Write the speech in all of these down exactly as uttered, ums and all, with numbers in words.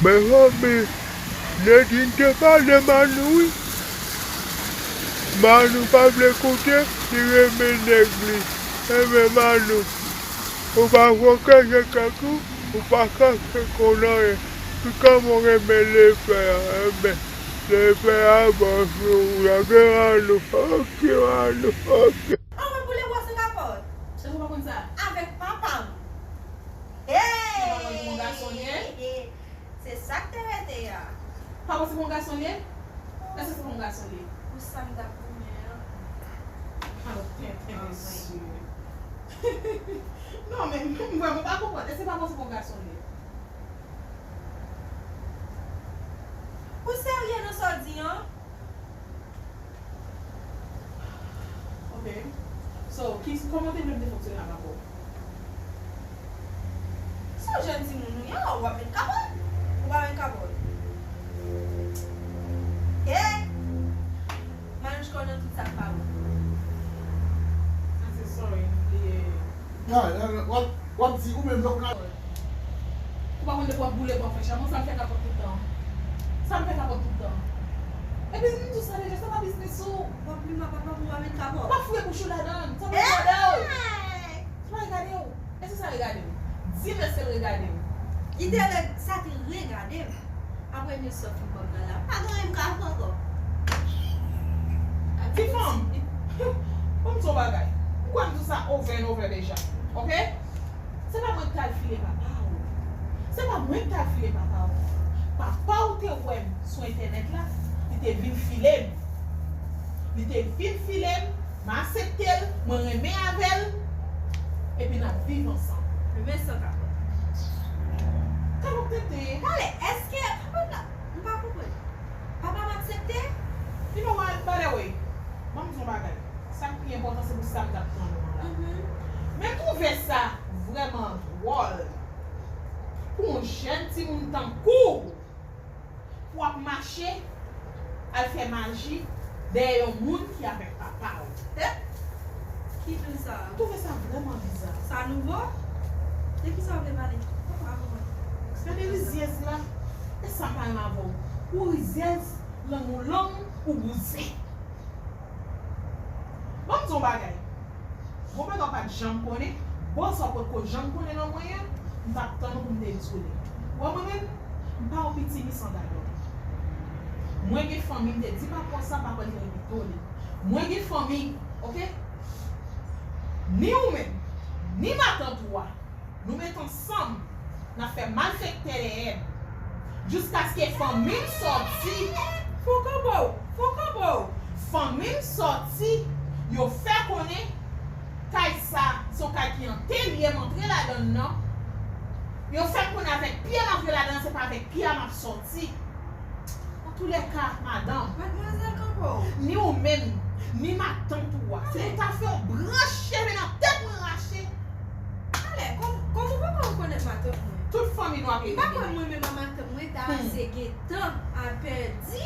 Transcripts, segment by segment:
Mezanmi, Nèdin te pale Manou wi. Manou pa vle koute, li renmen nèg li. Enben Manou, ou pa voke je kèk ou, ou pa ka fè konn anyen. Pikan mwen renmen lefè a, enben lefè a bon sou ou, lage Manou, oke Manou, oke. An mwen boule bwa san kapòt. Èske w pa konn sa? Avèk papa m. Hey! Ou pa konn se yon gason li ye? Se sa k te rete a. Pa panse se yon gason li ye? Èske se yon gason li ye? Pou sa m t ap goumen an. Alò, tenten mesye. Non, men m vrèman pa konprann. Èske se pa panse se yon gason li ye? Ou serye nan sa w di an? Ok. So, ki, kòman w te vle m te fonksyone avèk ou? Se yon jèn timoun ou ye, w ap met kapòt? Ou pa met kapòt? Hey! Manouch kò nan tout sa k pa bon. Sa se sorry, m bliye. Nan, nan, nan, w ap, w ap di ou menm lòk nan. Ou pa konn depi w ap boule bwa fè chaman, sa m fè kapòt tout tan. Sa m fè kapòt tout tan. Epi m di w sa deja, sa pa biznis ou. W ap plimen papa pou w pa met kapòt. Pa foure bouch ou ladan l, sa pa regade w. Hey! Sa pa regade w. Èske sa regade w? Di m èske l regade w. Li te re-, sa te regade m. Apre mesye fin ban m nan la, pa gen anyen m ka fè ankò. Ti fanm, ban m di w yon bagay. M kwè m di w sa over and over deja. Ok? Se pa mwen ki t al file papa w. Se pa mwen ki t al file papa w. Papa w te wè m sou entènèt la, li te vin file m. Li te vin file m, m aksepte l, mwen renmen avè l, epi n ap viv ansanm. Renmen san kapòt. Kapòt tenten. Talè, èske kapòt la, m pa konprann. Papa m aksepte? You know what, by the way, ban m di w yon bagay. Sa k pi enpòtan, se pou sa m t ap tann ou an la. Mhm. Men m twouve sa vrèman dwòl pou yon jèn timoun tankou w pou w ap mache al fè maji dèyè yon moun ki avèk papa w. Eh! Ki jan sa? M twouve sa vrèman biza. Sa nouvo? De ki sa w vle pale? Papa, papa. Gade rizyèz la. E sa m pa renmen avè w. Ou rizyèz, lanmou long, ou bouzen. Ban m di w yon bagay. Bon, bagay w pa t janm konnen, bon, sa w potko janm konnen nan mwen an, m t ap tann ou pou m te di w li. Wè mwen menm, m pa yon piti misan gadò. Mwen gen fanmi, m te di papa w sa, papa l te repete w li. Mwen gen fanmi, ok? Ni ou menm, ni matant ou a, nou met ansanm, n ap fè malfektè dèyè m. Jiskaske fanmi m sòti. Fon kanpe w, fon kanpe w. Fanmi m sòti, yo fè konnen kay sa, se yon kay ki ante li ye, m antre ladan l nan. Yo fè konnen avèk pye m antre ladan l, se pa avèk pye a m ap sòti. Antoulèka, madanm, Madmwazèl, kanpe w. Ni ou menm, ni matant ou a. Si nou ta fè yon branch cheve nan tèt mwen rache. Alè, kòm, kòm ou poko rekonèt matant mwen? Tout fanmi nou ap ede. M pa kwè mwen menm ak matant mwen ta ase gen tan a pèdi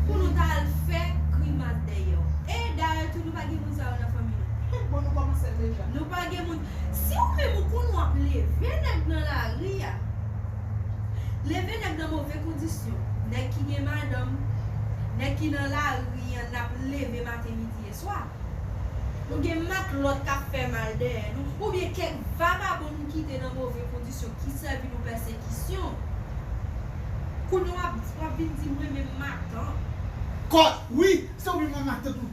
pou nou ta al fè grimas dèyè w. E dayè tou, nou pa gen moun sa yo nan fanmi nou. Bon, nou kòmanse l deja. Nou pa gen moun. Si ou menm ou konnen w ap leve nèg nan lari a, leve nèg nan move kondisyon, nèg ki gen madanm, nèg ki nan lari a, n ap leve maten, midi e swa. Nou gen matlòt k ap fè mal dèyè nou, oubyen kèk vagabon nou kite nan move kondisyon ki sèvi nou pèsekisyon. Kounye a w ap, w ap vin di mwen menm matant. Kòt, wi, se ou menm nan matant ou.